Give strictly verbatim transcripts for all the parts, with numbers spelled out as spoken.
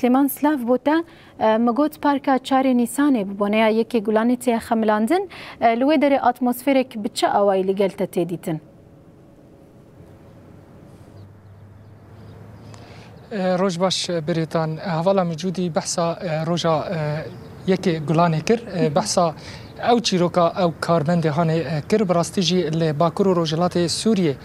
Süleyman, silav bo te. E, min got Parka çarê Nîsanê bi boneya yekê Gulanê tê xemilandin. E, li wê derê atmosferek bi çi awayî li gel te tê dîtin? E, roj baş, e, Birêtan. E, hevala min cûdî behsa, e, roja, e, yekê Gulanê kir. E, behsa ew çîroka ew karmendê hanê, e, kir. Bi rastî jî li Bakur û Rojhilatê Sûriyê,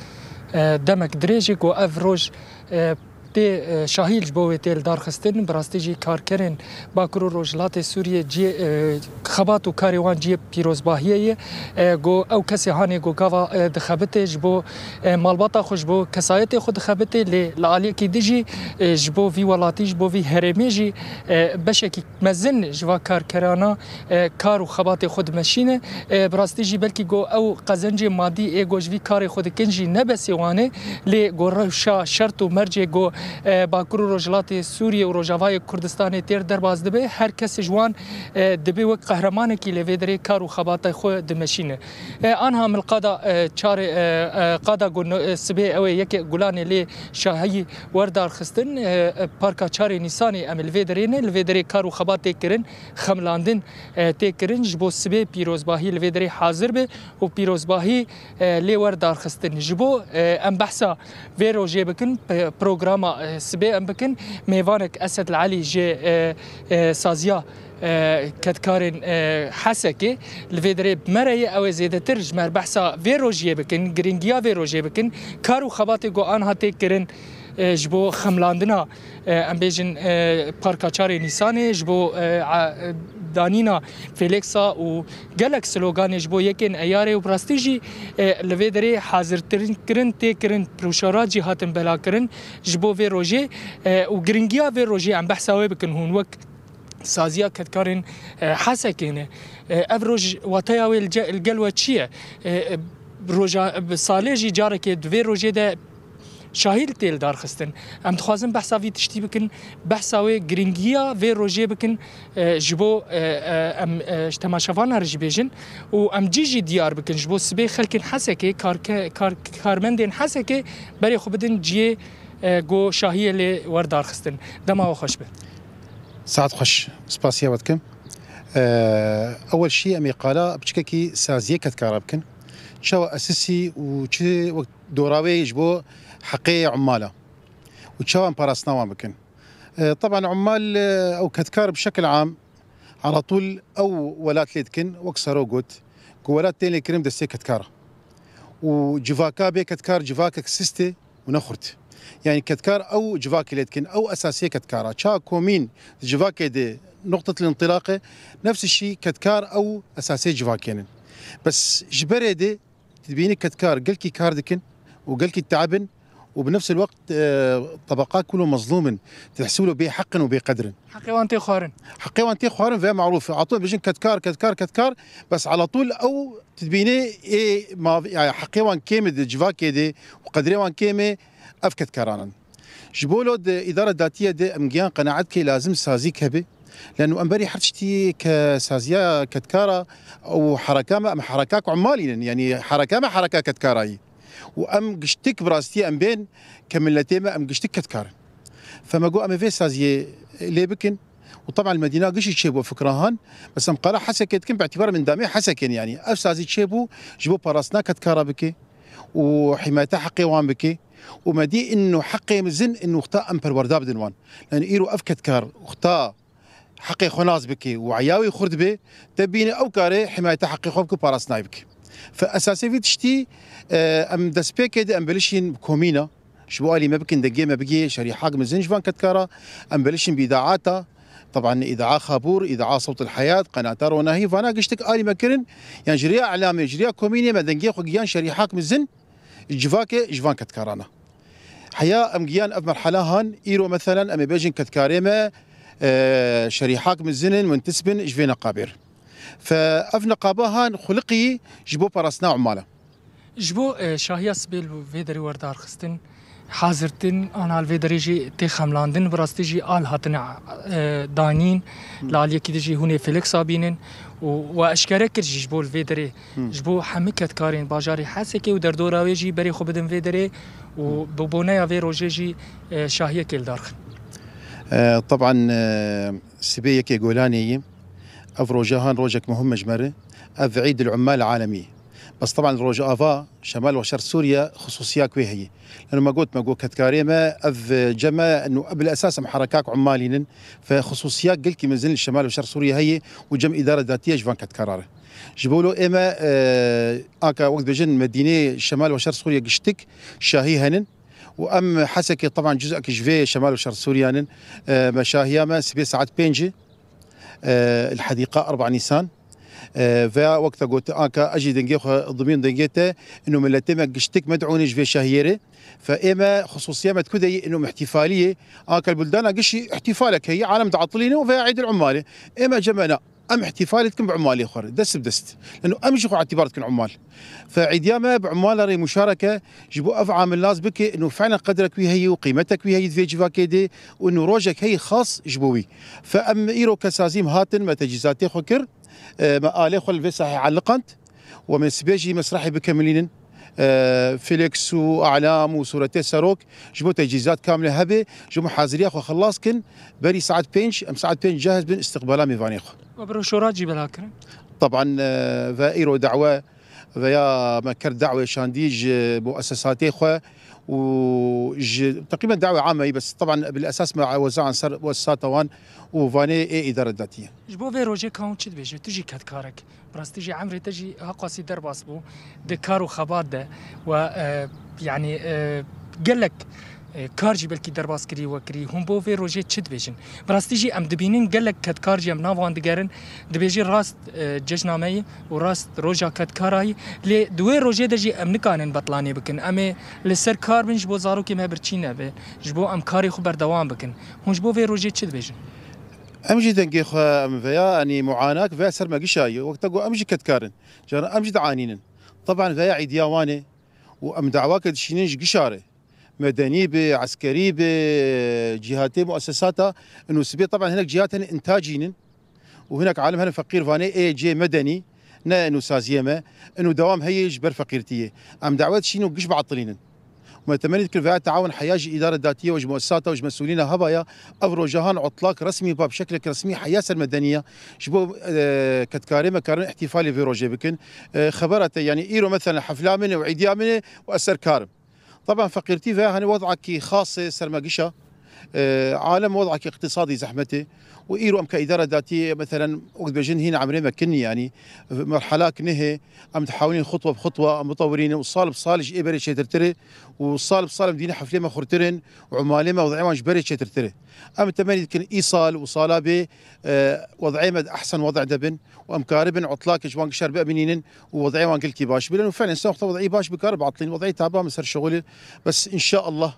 e, demek dirêj e ku ev roj, e, tê, e, şahî ji bo wê tê lidarxistin. Bi rastî jî karkerên Bakur û Rojhilatê Sûriyê ciyê, e, xebat û karê wan ciyê pîrozbahiyê ye. E, ku ew kesê hanê ku gava, e, dixebitê ji bo, e, malbata xwe, ji bo kesayetê xwe dixebitê, lê li aliyekî din jî, e, ji bo vî welatî, ji bo vî herêmê jî, e, beşekî mezin ji va karkerana, e, kar û xebatê xwe dimeşîne. E, bi rastî jî belkî ku ew qezencê madî ê ku ji vî karê xwe dikin jî ne besê wan e, lê ku rewşa şert û mercê ku, e, Bakur û Rojhilatê Sûriyê û Rojavayê Kurdistanê têr derbas dibe, her kes ji wan, e, dibe wek qehremanekî lê vê derê kar û xebata xwe dimeşîne. E, anha min qada, e, çarê, e, e, qada ku no-, e, sibê ew ê yekê Gulanê lê şahî wer darxistin, e, e, Parka çarê Nîsanê em li vê derê ne, li vê derê kar û xebat tê kirin, xemilandin, e, tê kirin, ji bo sibê pîrozbahî li vê derê hazir be û pîrozbahî, e, lê wer darxistin. Ji bo, e, em behsa vê rojê bikin, pe-, programa, e, sibê em bikin, mêvanek Esed li Elî ji, e, e, saziya, e, kedkarên, e, Hesekê li vê derê bi me re ye, ew ê zêdetir ji me re behsa vê rojiyê bikin, giringiya vê rojê bikin, kar û xebatê ku anha tê kirin, e, ji bo xemlandina, e, em bêjin, e, Parka çarê Nîsanê, ji bo, e, a, e, danîna Feleksa û gelek sloganê ji bo yekên Eyarê û bi rastî jî, e, li vê derê hazirtirin kirin, tê kirin, pêşwazî hatin belakirin ji bo vê rojê, e, û giringiya vê rojê em behsa wê bikin hûn wek saziya kedkarên, e, Hesekê ne. E, ev roj wateya wê li ce-, li gel we çi ye? E, e, roja, bi salê jî carekê di vê rojê de şahî tê lidarxistin. Em dixwazin behsa vî tiştî bikin, behsa wê giringiya vê rojê bikin, e, ji bo, e, e, em, e, ji temaşevana re jî bêjin û em cî jî diyar bikin ji bo sibê xelkên Hesekê, karke-, kar-, karmendên Hesekê berê xwe bidin ciyê, e, ku şahiyê lê wer darxistin. Dema we xweş be. Saet xweş. Spasiya we dikim. E, ewel şî em ê qala piçkekî saziyê kedkara bikin. Çawa esasî û çi wek dora wê ji bo heqê umala û çawa em parastina wan bikin. E, teban umal, e, ew kedkar bi şekil am, ala tûl ew welat lê dikin, wek Sero got, ku welat tên lê kirin bi destê kedkara. Û civaka bê kedkar civakek sist e û ne xurt. Yanî kedkar ew civakê lê dikin, ew esasiyê kedkara. Ça komîn di civakê de nuqtetil întilaq e, nefs şî kedkar ew esasê civakê ne. Bes ji berê de tu dibînî kedkar gelkî kar dikin û gelkî teib in û bi nefs el-weqt, e, tebeqa kul û mezlûm in, tu dihsibilo bê heq in û bê qedir in. Heqê wan tê xwarin. Heqê wan tê xwarin ve marûf e. Ato bêjin kedkar, kedkar, kedkar, bes ala tûl ew tu dibînî ê mav-, yani heqê wan kêm e di civakê de û qedrê wan kêm e, ev kedkaran in. Ji bo lo di îdara datiye de em giyan qenaet ke lazim sazî hebe. Leno em berî her tiştî ke saziya kedkara û hereka me, em herekak umalî nin. Yanî hereka me hereka kedkara yî. Û em giştik bi rastî em bên ke miletê me em giştik kedkar in. Fe me got em ê vê saziyê lê bikin. Û teban li Medîna gişî çêbû fikra han. Bes em qala Hesekê dikin bi îtîbar min damê Hesekê ne yanî. Ev sazî çêbû ji bo parastina kedkara bike û hîmayeta heqê wan bike. Û me dî ino heqê mizin ino wexta em perwerda bidin wan. Yanî îro ev kedkar wexta heqê xwe nas bike û eya wî xurt be, te bîne ew kare hîmayeta heqê xwe bike û parastinayê bike. Fe esasê vî tiştî, e, em destpêkê de em bilişîn bi komîna, ji bo alî me bikin dengê me bigihê şerîhak mizin ji van kedkara, em bilişîn bi îdaata, teban îdaa Xabûr, îdaa Sewt el Heyat, qenata Ronahî, vana giştik alî me kirin, yan ji riya îlamê, ji riya komînê me dengê xwe giyan şerîhak mizin, civakê ji van kedkarana. Heya em giyan ev merhela han, îro meselen em ê bêjin kedkarê me, e, şerîhak mizin in, muntisib in ji vê neqabê re. Fe ev neqaba han xuliqî ji bo parastina umala. Ji bo, e, şahiya sibê li vê derê werdarxistin, hazirtin, an al vê derê jî tê xemlandin, bi rastî jî al hatine, e, danîn, li aliyekî de jî hûn ê Feleksa bînin û we eşkere kir jî ji bo li vê derê, Hmm. ji bo hemî kedkarên bajarê Hesekê û derdora wê jî berê xwe bidin vê derê û Hmm. bi boneya vê rojê jî, e, şahiyekê li dar xin. E, teban, e, sibê yekê Golanê yî. Ev roja han rojek muhim e ji me re. Ev Îd el Ummal Alemî. Bes teban Rojava, Şemal ve Şer Sûriye xisûsiya ku heye. Leno me got, me got kedkarê me, ev cem e, eno bil esas em herekak ummalî nin. Fe xisûsiya gelkî mezin li Şemal ve Şer Sûriye heye û cem îdare datiye ji van kedkara re. Ji bo lo ême, e, aka wek dibêjin Medînê Şemal ve Şer Sûriye giştik şahî henin. û em Hesekê teban cuzek ji vê Şemal û Şer Sûriyan in. E, me şahiya me sibê saet pêncî, e, li hedîqa Erba Nîsan. E, veya wek te got, anka ez jî dengê xwe dimîn dengê te, ino miletê me giştik med'ûnê ji vê şahiyê re. Fe ê me xisûsiya me di ku de yî, ino ihtifaliyê, anka li buldana gişî ihtifalek heye, alem diatilîne û veya Îdil Ummalê. Ê me cem me na. Em îhtîfalê dikin bi umalê xwe re, dest bi dest. Leno em jî xwe îtîbar dikin umal. Fe îdiya me bi umala re muşareke ji bo ev amil nas bike, ino fi'len qedrek wî heye û qîmetek wî heye di vê civakê de û ino rojek heye xas ji bo wî. Fe em îro kesazîm hatin, me tecîzatê xwe kir, e, me alê xwe li vê sahê eliqand. Û em ê sibê jî mesrehê bikemilînin. E, Felix û Alam û sûretê serok ji bo tecîzat kamile hebe, ji bo haziriya xwe xilas kin. Berî saet pênc, em saet pênc cahiz bin istiqbala mêvanê xwe. We bi roşora cî bela kirin? Teban, e, ve îro dawe veya me kir dawê şandî ji muessesatê xwe û ji teqrîben dawê ameyî, bes teban bil esas me eweza an ser muessesata wan û vanê ê îdare datiye. Ji bo vê rojê ka hûn çi dibêje? Tu jî kedkarek. Bi rastî jî emrê te jî heqasî derbas bû di kar û xebat de. We, e, yanî, e, gelek, e, kar jî belkî derbas kirî we kirî. Hûn bo vê rojê çi dibêjin? Bi rastî jî em dibînin gelek kedkar jî em nav wan digerin. Dibêjî rast, e, cejna me yî û rast roja kedkara yî. Lê di wê rojê de jî em nikanin betlanê bikin. Em ê li ser kar bin ji bo zarokê me birçî nebe. Ji bo em karê xwe berdewam bikin. Hûn ji bo vê rojê çi dibêjin? Em jî dengê xwe em veya, yanî muanak veya ser me gişayî. Wek te got, em jî kedkar in. Caran em jî dianînin. Teban veya îdiya wan e û em dawake dişînin ji gişa re. Medenî be, eskerî be, cîhatê muessesata, ino sibê teban hinek cîhat hene intacî nin û hinek alem hene feqîr vanê ê cê medenî, ne ino saziyê me, ino dewam heye ji ber feqîrtiyê. Em dawet şîn û giş biatilînin. Me temenî dikir veya teawun heya ji îdare datiye û ji muessesata û ji mesûlîna hebaya ev rojahan otlak resmî ba bi şeklek resmî heya ser medeniya ji bo, e, kedkarê me karin îhtîfalê vê rojê bikin. E, xebera te, yanî îro meselen hefla min e û îdiya min e û ez ser kar im. Teban feqîrtî veya hani wed'akî xas e ser me gişa. E, alem wed'akî îqtîsadî zehmet e. Û îro em ke îdare datî, meselen, wek dibêjin hîn emrê me kinî, yanî merhelak nihê, em dihawilîn xutwe bi xutwe, em bitewirînin û sal bi sal ji ê berê çêtirtir e û sal bi sal em dîne heflê me xurtir in û umalê me wed'ê wan ji berê çêtirtir e. Em temenî dikin îsal û sala bê, e, wed'ê me di ehsen wed'ê de bin û em karibin otlakê ji wan gişer biemînînin û wed'ê wan gelkî baş bin û fi'len sen wexta wed'î baş bikare biatilîn. Wed'ê taba me ser şixulê, bes înşaallah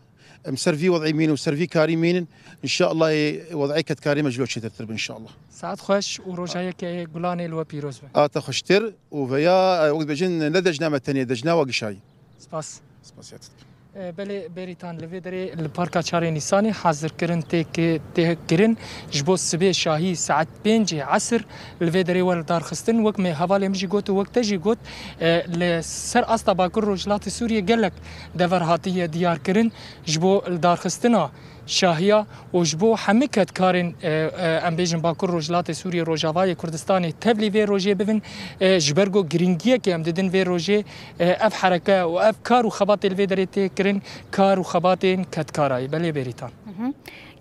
em ser vî wed'î mînin û ser vî karî mînin. Înşaallah ê wed'ê kedkarê me ji lo çêtirtir bin înşaallah. Saet xweş û roja yekê Gulanê li we pîroz be. A te xweştir û veya, e, wek dibêjin ne decna me tenê, decna we gişayî. Spas. Spasiya te dikim. E, belê Bêrîtan, li vê derê li Parka Çarê Nîsanê hazirkirin tê ki-, tê kirin ji bo sibê şahî saet pêncê esir li vê derê we li dar xistin. Wek me hevalê min jî got û wek te jî got, e, li ser asta Bakur Rojhilatê Sûriyê gelek dever hatiye diyar kirin ji bo li darxistina şahiya û ji bo hemî kedkarên, e, e, em bêjin Bakur Rojhilatê Sûriyê, Rojavayê Kurdistanê tevlî vê rojê bibin, e, ji ber ku giringiyekê em didin vê rojê, e, ev hereke û ev kar û xebatê li vê derê tê kirin, kar û xebatên kedkarayê. Belê Bêrîtan. Mhm.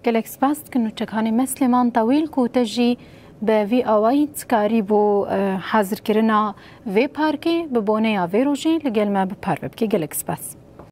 Gelek spas dikin nûçek hanê me Silêman Tawîl ku te jî bi vî awayî dikarî bo, e, hazirkirina vê parkê bi boneya vê rojê li gel me bi parve bikî. Gelek spas.